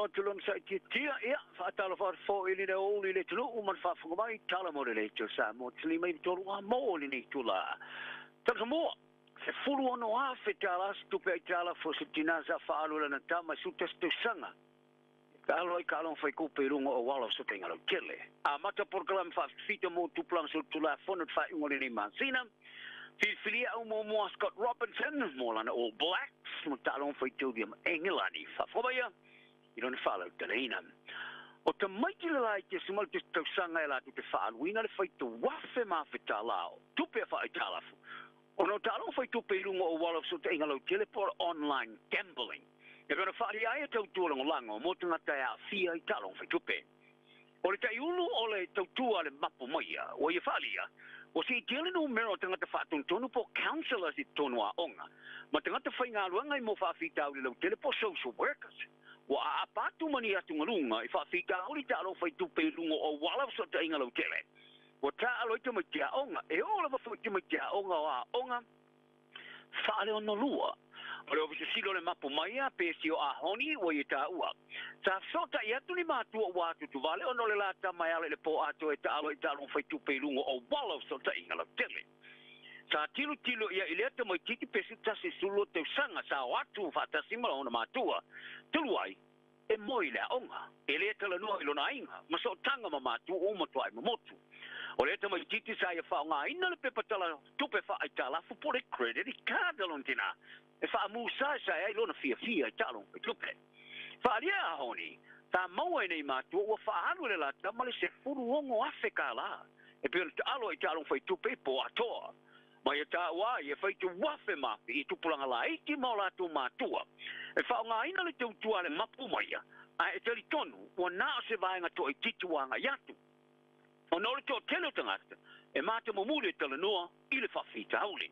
Atu lona saʻitiatia, ia, faatalofa atu foi i lenei aoauli i le atunuu ma le faafofoga mai, tala mo le Leitio Samoa, tali mai le tolu amo i lenei itulā. Tala Samoa, $16,000 se tupe aitalafu a se tinā sa faaalu i lana tama i 11 tausaga. Taalo ai taaloga faitupe i luga o auala o fesootaiga lautele. Amata polokalame faafitafita mo tupulaga solitulafono i le faaiuga o lenei masina. Filifilia au muamua Scott Robinson mo lana All Blacks mo taaloga faitaulia ma Engelani. Faafofoga mai i lona faalauteleina. O tamaiti le laiti e 11 tausaga e latou te faaaluina le faitau afe ma afe tālā o tupe a faaitalafu ona o taaloga faitupe i luga o auala o fesootaiga lautele po o le online gambling. E pei ona faaalia ai e tautua lagolago mo tagata e aafia i taaloga faitupe. O le taiulu o le tautua a le mapo maia, ua ia faaalia, ua siitia le numera o tagata faatonutonu po o counsellors i totonu o aoga, ma tagata faigaluega i mo faafitauli lautele po o social workers. Ua aapa atu ma ni atugaluga i faafitauli taaloga faitupe i luga o auala o fesootaiga lautele. Ua taalo ai tamaiti aoga, e oo lava foi i tamaiti aoga o aoga faaleonolua. O le Ofisa Sili o le Mapo Maia, Pesio Ahoni, ua ia taua. Sa fesoʻotaʻi atu ni matua ua atutuvale ona o le la tama e ala i le po atoa e taalo ai i taaloga faitupe i luga o auala o fesootaiga lautele. Sa tilotilo ia i lea tamaititi pe 11 tausaga sa o atu faatasi ma lona matua. Talu ai, e moe i le aoga, e le talanoa i lona aiga, ma sootaga ma matua ua matuai momotu. O lea tamaititi sa ia faaaogaina le pepa tala tupe faaaitalafu po o le credit card a lona tinā e faamusaesae ai lona fiafia i taaloga faitupe. Faaalia e Ahoni, sa maua e nei matua ua faaalu e le la tama le $16,000 e pei ona taalo ai i taaloga faitupe i po atoa. Ma ia taua ai e faitau afe ma afe i tupulaga laiti ma o latou matua e faaaogaina le tautua a le mapu maia, ae e talitonu ua na o se vaega toaitiiti ua agai atu. Ona o le toatele o tagata e matamumuli e talanoa i le faafitauli.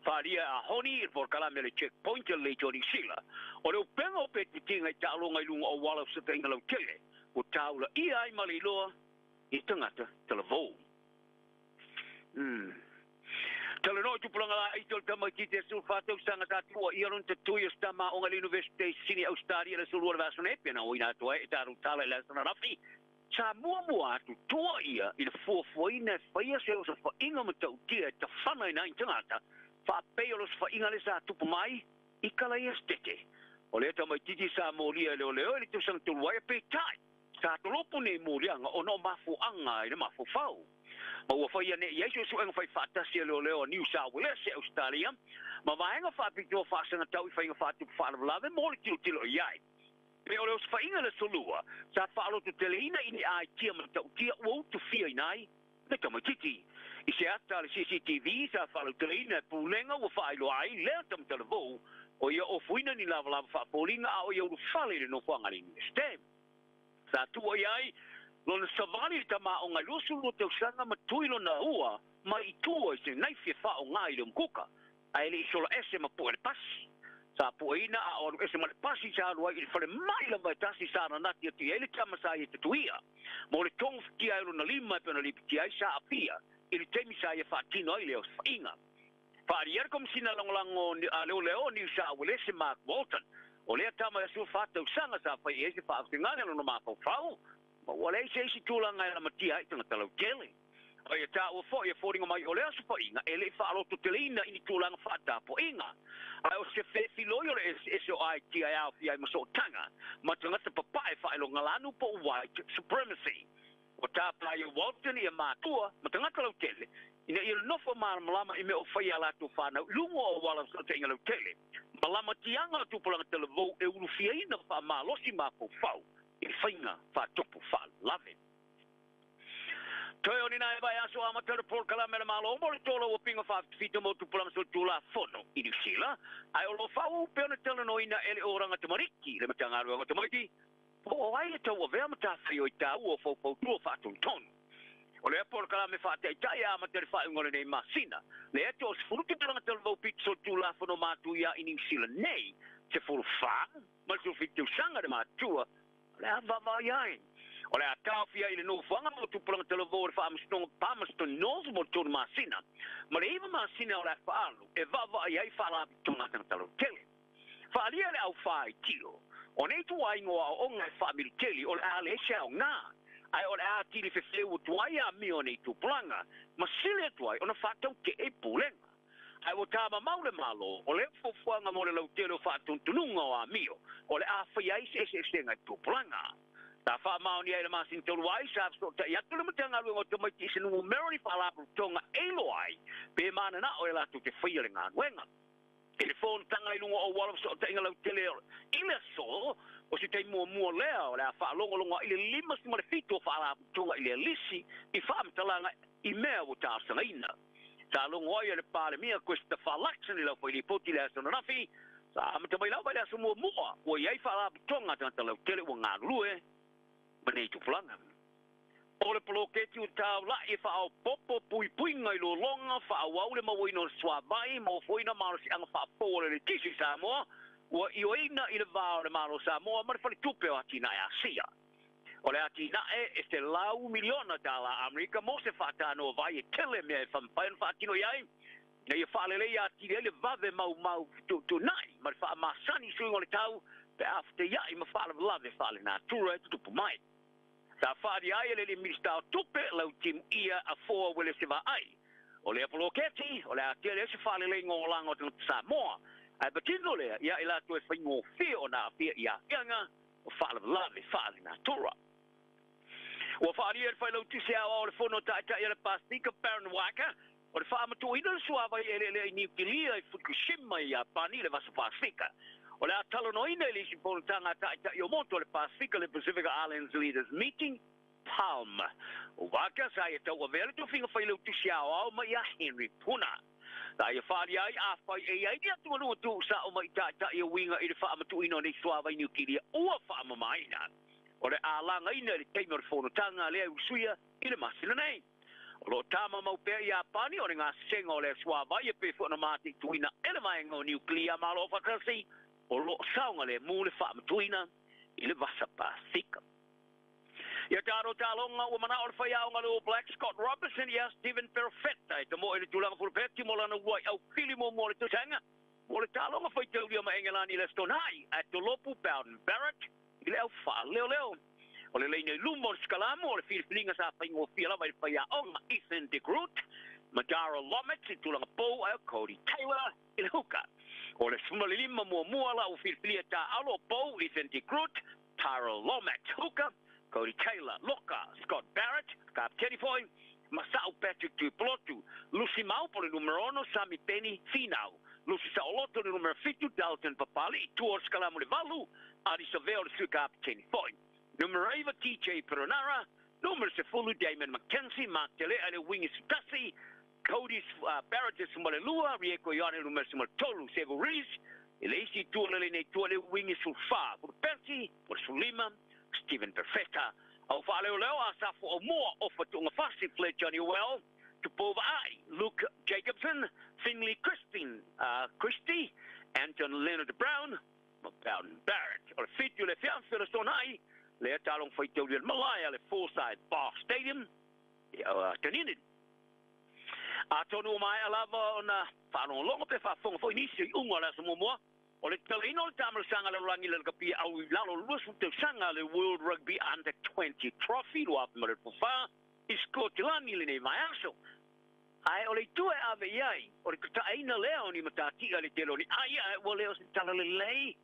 Faaalia e Ahoni i le polokalame a le Checkpoint a le Leitio Niu Sila, o le upega o petipetiga i taaloga i luga o auala o fesootaiga lautele ua taulaia ai ma le iloa i tagata talavou. Talanoa i tupulaga laiti o le tamaitiiti e 14 tausaga sa tuua ia lona tatui o se tama aoga i le Yunivesite i Sini, Ausetalia i le aso Lua o le vaiaso nei, pe na oina atu ai e tatou tala i le aso ananafi. Sa muamua atu tua ia i le fuafuaina e faia se osofaiga matautia e tafana ai tagata, faapei o le osofaiga lea sa tupu mai i Kalaia-setete. O lea tamaitiiti sa molia e leoleo i le tausaga talu ai, peitai sa tolopo nei moliaga ona o mafuaaga i le mafaufau. Ma ua faia nei i ai suesuega faifaatasi a leoleo a New South Wales e Ausetalia ma vaega faapitoa faasagatau i faiga faatupu faalavelave mo le tilotilo i ai. Pe o le osofaiga i le aso Lua sa faalototeleina i ni aitia matautia ua utufiaina ai le tamaitiiti. I se ata a le CCTV sa faalauteleina e pulega ua faailoa ai lea tamatalavou o ia ofuina ni lavalava faapoliga a o ia ulufale i le nofoaga a le Iunivesite. Sa tuua i ai lona savali i le tama aoga i 22 tausaga ma tui lona ua mai i tua i se naifi e faaaoga i le umukuka, ae le i sola ese ma pue le pasi. Sa pueina a o alu ese ma le pasi sa alu ai i le falemai lava e tasi sa nanati atu i ai le tama sa ia tatuia. Mo le togafitia ai o lona lima e pei ona lipitia ai sa aafia i le taimi sa ia faatino ai le osofaiga. Faaalia le Komesina Lagolago a Leoleo o Niu Sao Uelese Mark Walton, o lea tama e 14 tausaga sa fai i ai se faafesegane a lona mafaufau, ma ua leai se isi tulaga e lamatia ai i tagata lautele. A ia taua foi e foliga mai o lea osofaiga e le i faalototeleina i ni tulaga faatapoaiga, ae o se fefiloi o le eseese o aitia e aofia ai ma sootaga ma tagata papae faailogalanu po o white supremacy. Ua tapa ia Walton ia matua ma tagata lautele ina ia nofo malamalama i mea o faia a latou fanau i luga o auala o fesootaiga lautele ma lamatiaga o tupulaga talavou e ulufiaina faamalosi mafaufau i faiga faatupu faalave. Toe o ni nai vaiaso amata le polokalame a le Malo mo le tolauapiga faafitafita mo tupulaga solitulafono i Niu Sila, ae o lo o faaauau pea ona talanoaina e le Oranga Tamariki le Matagaluega o Tamaiti po o ai e tauavea matafaioi taua o faufautua faatonutonu. O lea polokalame faataitai e amata i le faaiuga o lenei masina, lea 30 tupulaga talavou pito solitulafono matuia i Niu Sila nei, 14 ma le 17 tausaga le matua o le a vaavaai ai. O le a taofia i le nofoaga mo tupulaga talavou o le Faamasinoga Palmerston North mo le 3 masina, ma le 9 masina o le a faaalu e vaavaai ai faalapotopotoga tagata lautele. Faaalia le au faitio, O nei ituaiga o aoaoga e faamiliteli o le a leai se aoga, ae o le a atili fefeu atu ai amio a nei tupulaga ma sili atu ai ona faatautee i pulega. Ae ua tamamau le Malo, o lea fuafuaga mo le lautele o faatunutunuga o amio o le a faia ai se eseesega i tupulaga. Sa faamaonia ai le masina talu ai, sa fesootai atu le Matagaluega o Tamaiti i se numera o ni faalapotopotoga e iloa ai pe mananao e latou te faia le galuega. I le fonotaga i luga o auala fesootaiga lautele i le aso, o se taimi muamua lea o le a faalogologo ai le 57 o faalapotopotoga i lea lisi i faamatalaga i mea ua talosagaina. Sa logo ai e le Palemia Christopher Luxon i lau failipoti i le aso ananafi, sa amata mai lava i le aso muamua ua i ai faalapotopotoga a tagata lautele ua galulue ma nei tupulaga. O le poloketi ua taulai e faaopoopo puipuiga i lologa, faaauau le mauaina o le suavai ma ofoina malosiaga faafou o le eletise i Samoa, ua ioeina i le va o le Malo o Samoa ma le Faletupe o Atinae Asia. O le atinae e $100 miliona Amerika mo se faatanoa vai e tele mea e mafai ona faatino i ai, ina ia faaleleia atili ai le vave maumau fetuutuunai ma le faamasani i suiga o le tau pe a fetaiai ma faalavelave faalenatura e tutupu mai. Sa faaalia ai e le alii Minisita o Tupe Lautimuia Afoa Uelese Vaai. O lea poloketi, o le a tele ai se faaleleiga o olaga o tagata Samoa, ae patino lea ia i latou e faigofie ona aafia i aafiaga o faalavelave faalenatura. Ua faaalia e le Failautusi Aoao o le Fono Taitai a le Pasefika Baron Waqa o le faamatuuina le suavai eleelea i Niukilia i Fukushima i Iapani i le Vasa Pasefika. O le a talanoaina i le isi fonotaga a taitai o motu o le Pasefika le Pacific Islands Leaders Meeting, PALM. O Waqa sa ia tauavea le tofiga failautusi aoao mai ia Henry Puna. Sa ia faaalia ai afai e i ai ni atugaluga tuusao mai i taitai e uiga i le faamatuuina o nei suavai niukilia ua faamamaina. O le a lagaina i le taimi o le fonotaga lea e usuia i le masina nei. O lo o tamamau pea i Iapani o le gasesega o le suavai e pei foi ona mataituina e le vaega o niukilia Malo Aufaatasi o lo o saogalemu le faamatuina i le Vasa Pasefika. Ia talo taloga ua manao le faiaoga le All Black Scott Robertson ia Stephen Perofeta e tamoe i le tulaga fulupeti mo lana uluai aufili muamua o le tausaga mo le taaloga faitaulia ma Engelani i le Aso Toonai ae tolopu Bowden Barrett i le au faaleoleo. O le laina i luma o le sikalamu o le filifiliga sa faigofie lava i le faiaoga Ethan de Groot ma Darryl Lomax i tulaga pou ae o Cody Taylor i le huka. O le 15 muamua la ua filifilia taaalo o pou Ethan de Groot, Tyrell Lomax huka, Cody Taylor loka, Scott Barrett kapiteni foi ma Sa'u Patrick Tuipulotu, Lucy Mau po le numera 6, Sami Penny Finau, Lucy Saoloto le numera 7, Dalton Papali'i, tua o le sikalamu le 8, Adi Savea o le sui kapiteni foi. Numera 9, TJ Perenara, numera 10, Damon McKenzie, Mark Telea le wingi se tasi, Cody Barrett e 12, Rieko Ioane numera 13, Sevu Reece i le isi itu o le lenei tua le wingi 14, Fulupeti po le 15, Stephen Perfetta. Au faaleoleo a Safo Aumua, Ofa Tu'ugafasi, Fletcher Johnny Well, Tupou Va'ai, Luke Jacobson, Finley Christine, Christie, Anton Leonard Brown ma Bowden Barrett. O le 7 o le afiafi o le Aso Toonai, lea taaloga faitaulia i le malae a le Forsyth Barr Stadium i Dunedin. Atonu ua maea lava ona faalogologo pe faafofoga foi nisi o iuga o le aso muamua o le tatalaina o le taamailosaga lalolagi i le lakapi au i lalo o le 20 tausaga le World Rugby Under 20 Trophy 2024 i Sikotilani i lenei vaiaso. Ae o le itu e ave i ai, o le tataeina lea o ni matatia i le tele o ni ai, ae ua le o se tala lelei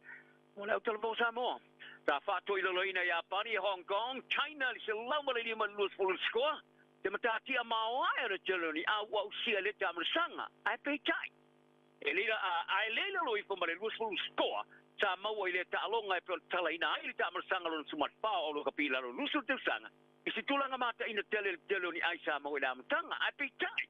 mo le autalavou o Samoa. Sa faatoilaloina e Iapani e Hong Kong, China i le 105-20 le sikoa, te matatia maoae o le tele o ni au ua ausia i lea taamailosaga, ae peitai, e leila, ae le i lalo ifo ma le 20 sikoa sa maua i lea taaloga e pei ona tatalaina ai le taamailosaga lona 14 o Lakapi i lalo o le 20 tausaga i se tulaga mataina tele i le tele o ni ai sa maua i le amataga, ae peitai,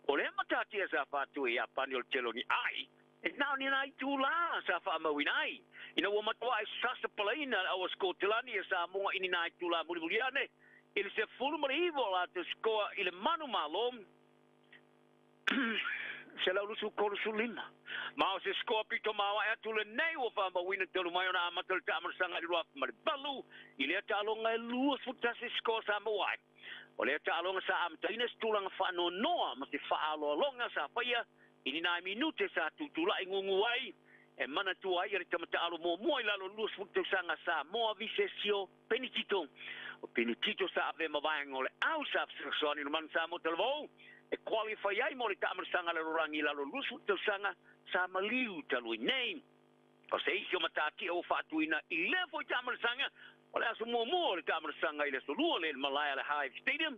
o lea matatia sa faatu e Iapani o le tele o ni ai, e na o ni nai itulā sa faamauina ai, ina ua matuai sasapalaina le au a Sikotilani e Samoa i ni nai itulā mulimuli ane i le 19 o latou sikoa i le manumalo 135. Ma o se sikoa pito maoae atu lenei ua faamauina talu mai ona amata le taamailosaga i le 2008 i lea taaloga e 21 sikoa sa maua ai. O lea taaloga sa amataina se tulaga faanoanoa ma se faaaloaloga sa faia i ni nai minute sa tutulai gugu ai E manatua ai le tama taalo muamua i lalo 20 tausaga Samoa Visesio Penitito. O Penitito sa ave ma vaega o le au sa fesoasoani le Manu Samoa talavou e qualify ai mo le taamalosaga le lalolagi i lalo 20 tausaga sa maliu talu ai nei. O se isi o matatia ua faatuina i lea foi taamalosaga, o le aso muamua o le taamalosaga i le aso Lua le malae a le Hive Stadium,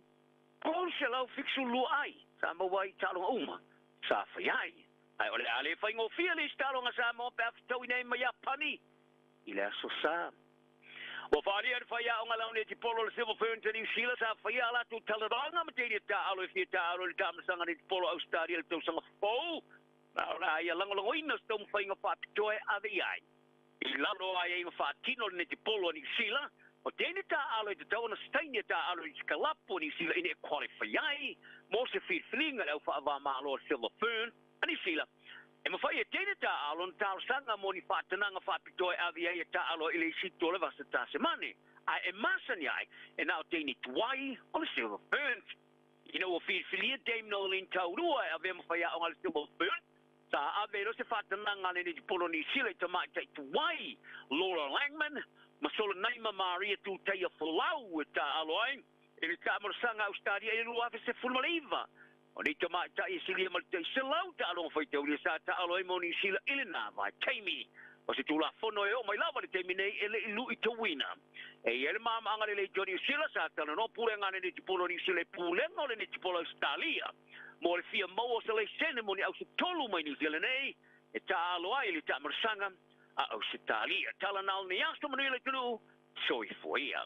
372 ai sa maua ai i taaloga uma sa fai ai. Ae o le a le faigofie le isi taaloga Samoa pe a fetaui nei ma Iapani i le aso Sa. Ua faaalia le faiaoga launetipolo le Silver Ferns a Niu Sila sa faia a latou talanoaga ma teine taaalo e fia taaalo i le taamalosaga netipolo a Ausetalia i le tausaga fou. Ma o le a ia lagolagoina se taumafaiga faapitoa e ave i ai. I lalo o aiaiga faatino o le netipolo a Niu Sila, o teine taaalo e tatau ona saini e taaalo i se kalapu a Niu Sila ina e qualify ai mo se filifiliga i le au faava-o-Malo a le Silver Ferns a Niu Sila. E mafai e teine taaalo ona talosaga mo ni faatanaga faapitoa e ave i ai e taaalo i le isi itu o le Vasa Tasemane, ae e masani ai e na o teine tuai o le Silver Ferns. Ina ua filifilia Dame Noeline Taurua e avea ma faiaoga a le Silver Ferns, sa ave ai loa se faatanaga a le netipolo Niu Sila i tamaitai tuai Laura Langman ma Solanaima Maria Tutaia Folau e taaalo ai i le taamalosaga a Ausetalia i le 2019. O nei tamaitai e silia ma le tai 100 taaloga faitaulia sa taaalo ai mo Niu Sila i lena vaitaimi. O se Tulafono e oo mai lava i le taimi nei e le i luitauina. E i ai le maamaaga lelei o Niu Sila sa talanoa pulega a le netipolo Niu Sila i pulega o le netipolo Ausetalia mo le fia maua o se laisene mo ni ausetolu mai Niu Sila nei e taaalo ai i le taamalosaga a Ausetalia. Tala na o lenei aso, manuia le atunuu, soifua ia.